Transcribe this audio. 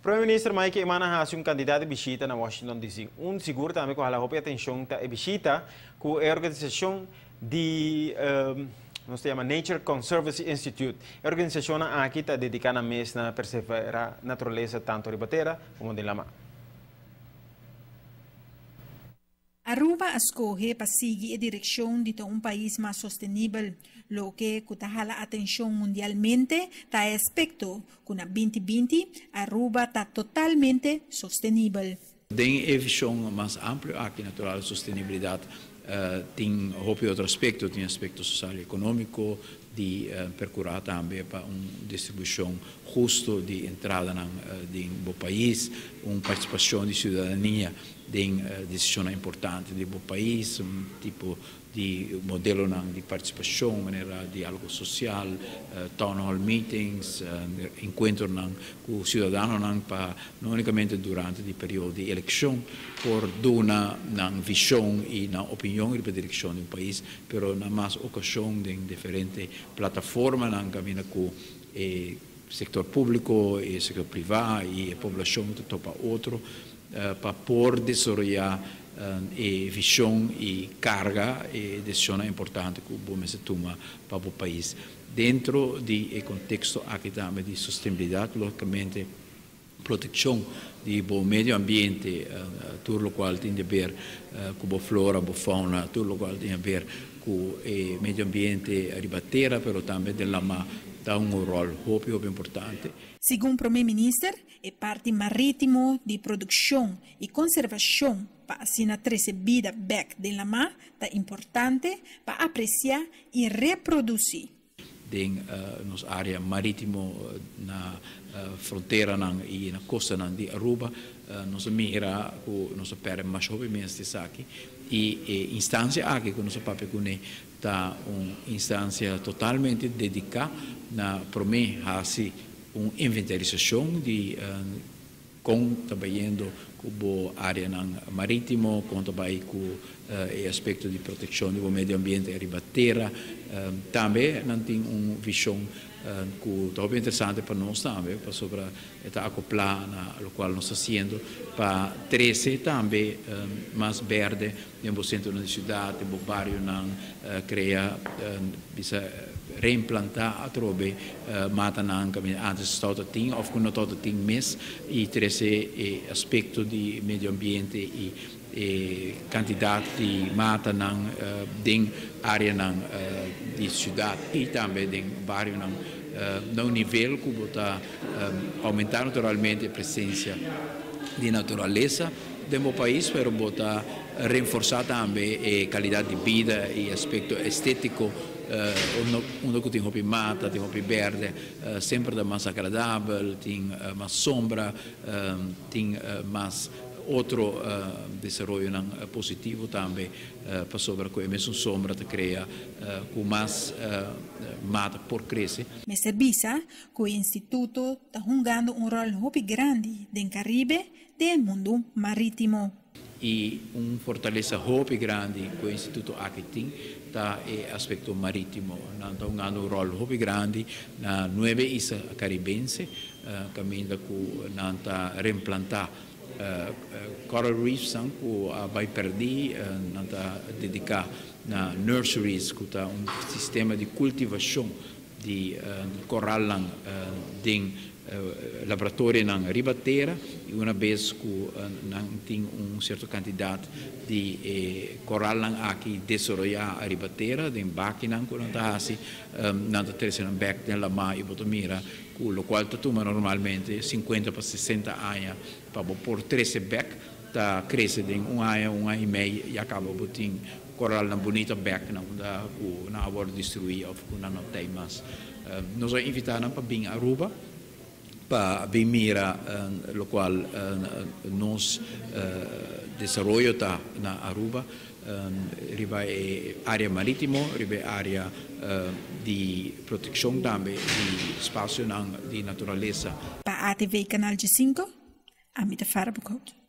Prome Minister Mike Eman a haci un cantidad di bishita na Washington DC. Un sigur tambe cu a hala hopi atencion ta e bishita cu e organisacion di nos ta yama Nature Conservancy Institute. E organisacionnan aki ta dedica nan mes na persevera naturalesa tanto riba tera como den lama. Aruba a scoge pa sigui e direccion di ta un pais mas sostenibel. Loke cu ta hala atencion mundialmente ta e aspecto cu na 2020 Aruba ta totalmente sostenibel. Den e vision mas amplio aki, natural, sostenibilidad tin hopi otro aspecto, tin aspecto social y economico, di percura tambe pa un distribucion husto di entradanan den bo pais, un participacion di ciudadania den decisionnan importante di bo pais, un tipo di modelonan di participacion manera dialogo social, town hall meetings, encuentronan cu ciudadanonan pa no unicamente durante di periodo di eleccion por duna nan vision y nan opinion riba direccion di un pais, pero na mas ocasion den diferente plataformanan caminda cu e sector publico, e sector priva y e poblacion ta topa otro pa por desaroya e vision y carga e decisionnan importante cu bo mester tuma pa bo pais. Dentro di e contexto aki tambe di sostenibilidad, logicamente proteccion di bo medio ambiente, tur locual tin di haber cu bo flora, bo fauna, tur locual tin haber cu e medio ambiente riba tera pero tambe den lama ta un rol hopi hopi importante. Segun Prome Minister, e parti maritimo di produccion y conservacion pa asina trece bida bek den lama ta importante pa aprecia y reproduci. Den nos area maritimo na fronteranan y na costanan di Aruba, nos a mira cu nos a perde masha hopi mes di esaki y e instancia aki cu nos a papia cune ta un instancia totalmente dedica na prome haci un inventarisacion di Kon ta bayendo ku bo áreanan marítimo, kon ta bai ku e aspekto di protekshon di bo medio ambiente ariba tera. Tambe nan tin un vishon ku ta hopi interesante pa nos tambe, pasobra e ta akoplá na lokual nos ta hasiendo pa trese tambe mas bèrdè den bo sentronan di siudat, den bo barionan, krea bisa reimplantá atrobe matanan kaminda antes tabata tin òf ku no tabata tin mes i trese e aspekto di medio ambiente i e kantidat di matanan den áreanan di siudat i tambe den barionan na un nivel ku bo ta oumentá naturalmente e presensia di naturalesa den bo pais pero bo ta Renforsá tambe e kalidat di bida i aspekto estétiko, unda ku tin hopi mata, tin hopi bèrdè, semper ta mas agradabel, tin mas sombra, tin mas otro desaroyonan positivo tambe, pasobra ku e mesun sombra ta krea ku mas mata por krese. Mester bisa ku e instituto ta hungando un ròl hopi grandi den Karibe den e mundu marítimo. I un fortalesa hopi grandi ku e instituto aki tin ta e aspekto marítimo. Nan ta hungando un ròl hopi grandi na nuebe isla karibense kaminda ku nan ta reemplantá coral reefsnan ku a bai pèrdí. Nan ta dediká na nurseries ku ta un sistema di kultivashon di koralnan den laboratorionan riba tera i una bes ku nan tin un sierto kantidat di e koralnan aki desaroyá riba tera den bakinan ku nan ta hasi nan ta trese nan bèk den lamá i bo ta mira ku lokual ta tuma normalmente sinkuenta pa sesenta aña pa bo por trese bèk ta krese den un aña, un aña i mei ya kaba bo tin koralnan bunita bèk na unda ku nan a wòrdu destruí òf ku nan no tei mas. Nos a invitá nan pa bin Aruba pa bin mira lokual nos desaroyo ta na Aruba riba e área marítimo, riba e área di protekshon tambe di spasionan di naturalesa. Pa ATV Kanal 5, ami ta Farah Boekhout.